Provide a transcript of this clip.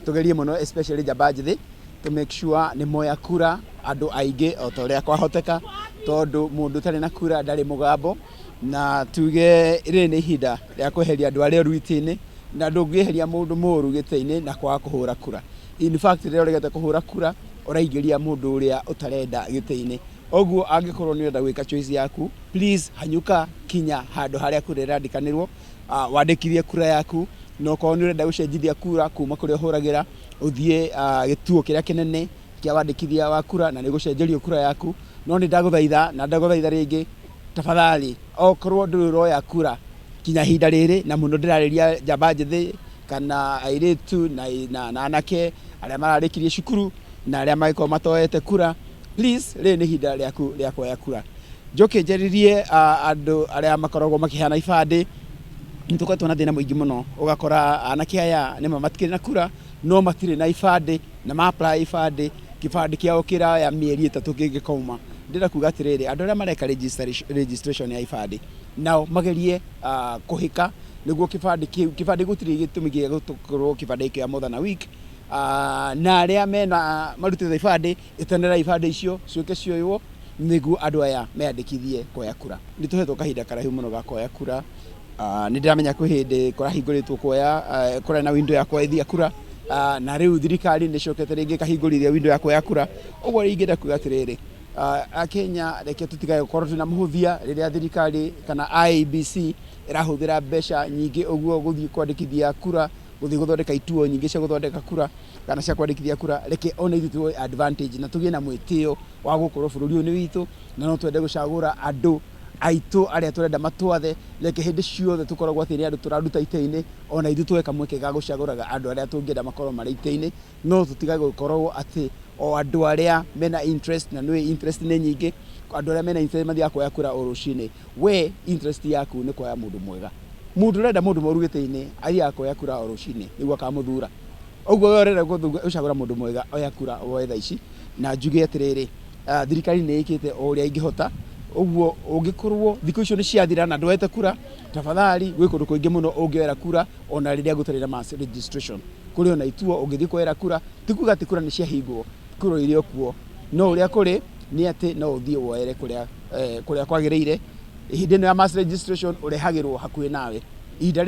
Tũgerie mũno, especially njamba njĩthĩ, to make sure nĩ moya kura andũ aingĩ o ta ũrĩa kwahoteka, tondũ mũndũ ũtarĩ na kura ndarĩ mũgambo. Na tuge rĩrĩ nĩ ihinda rĩa kweheria andũ arĩa oru itĩ-inĩ, na ndũngĩeheria mũndũ mũru gĩtĩ-inĩ na kwaga kũhũra kura. In fact, rĩrĩa ũregete kũhũra kura, ũraingĩria mũndũ ũrĩa ũtarenda gĩtĩ-inĩ. Ũguo angĩkorwo nĩ ũrenda gwĩka choice yaku, please hanyũka kinya handũ harĩa kura ĩrandĩkanĩrwo, wandĩkithie kura yaku. Na okorwo nĩ ũrenda gũcenjithia kura kuma kũrĩa ũhũragĩra, ũthiĩ gĩtuo kĩrĩa kĩnene kĩa wandĩkithia wa kura na nĩ ũgũcenjerio kura yaku. No nĩ ndagũthaitha na ndagũthaitha rĩngĩ, tafadhali, okorwo ndũrĩ ũroya kura kinya ihinda rĩrĩ, na mũno ndĩrarĩria njamba njĩthĩ kana airĩtu na anake arĩa mararĩkirie cukuru na arĩa mangĩkorwo matoete kura, please, rĩrĩ nĩ ihinda rĩaku rĩa kuoya kura. Njoke njarĩrie andũ arĩa makoragwo makĩheana ibandĩ. Nĩ tũkoretwo na thĩna mũingĩ mũno, ũgakora anake aya nĩma matikĩrĩ na kura no matirĩ na ibandĩ, na ma apply ibandĩ, kĩbandĩ kĩao kĩraya mĩeri 3 kĩngĩkauma. Ndĩrenda kuga atĩrĩrĩ, andũ arĩa mareka registration ya ibandĩ nao magerie kũhĩka nĩguo kĩbandĩ kĩu, kĩbandĩ gũtirĩ gĩtũmi gĩa gũkorwo kĩbandĩ gĩkĩoya more than a week. Na arĩa mena marutĩte ibandĩ, ĩtanĩra ibandĩ icio ciũke cioywo nĩguo andũ aya meyandĩkithie kuoya kura. Nĩ tũhetwo kahinda karaihu mũno ga kuoya kura. Nĩ ndĩramenya kwĩ hĩndĩ kũrahingũrĩtwo kuoya, kũrarĩ na window ya kuoithia kura, na rĩu thirikari nĩ ĩcokete rĩngĩ ĩkahingũrithia window ya kuoya kura. Ũguo ingĩenda kuga atĩrĩrĩ, Akenya, reke tũtigage gũkorwo twĩna mũhũthia rĩrĩa thirikari kana IEBC ĩrahũthĩra mbeca nyingĩ ũguo gũthiĩ kwandĩkithia kura, gũthiĩ gũthondeka ituo nyingĩ cia gũthondeka kura kana cia kwandĩkithia kura. Reke ona ithuĩ tuoe advantage na tũgĩe na mwĩtĩo wa gũkorwo bũrũri ũyũ nĩ witũ na no twende gũcagũra andũ aitũ arĩa tũrenda matwathe. Reke hĩndĩ ciothe tũkoragwo atĩ nĩ andũ tũraruta itĩ-inĩ, ona ithuĩ tuoe kamweke ga gũcagũraga andũ arĩa tũngĩenda makorwo marĩ itĩ-inĩ, no tũtigage gũkorwo atĩ o andũ arĩa mena interest, na nĩũĩ interest nĩ nyingĩ. Andũ arĩa mena interest mathiaga kuoya kura o rũcinĩ. We interest yaku nĩ kuoya mũndũ mwega. Mũndũ ũrenda mũndũ mũru gĩtĩ-inĩ athiaga kuoya kura o rũcinĩ nĩguo akamũthura. Ũguo we ũrenda gũcagũra mũndũ mwega, oya kura woe thaa ici. Na njuge atĩrĩrĩ, thirikari nĩ ĩkĩte o ũrĩa ĩngĩhota. Ũguo ũngĩkorwo thikũ icio nĩ ciathira na ndwoete kura, tafadhali, gwĩ kũndũ kũingĩ mũno ũngĩoera kura ona rĩrĩa gũtarĩ na mass registration. Kũrĩ ona ituo ũngĩthiĩ kuoera kura. Ti kuga atĩ kura nĩ ciahingwo, kura irĩ o kuo, no ũrĩa kũrĩ nĩ atĩ no ũthiĩ woere kũrĩa kwagĩrĩire. Ihinda ĩno ya mass registration ũrehagĩrwo hakuhĩ nawe ihinda.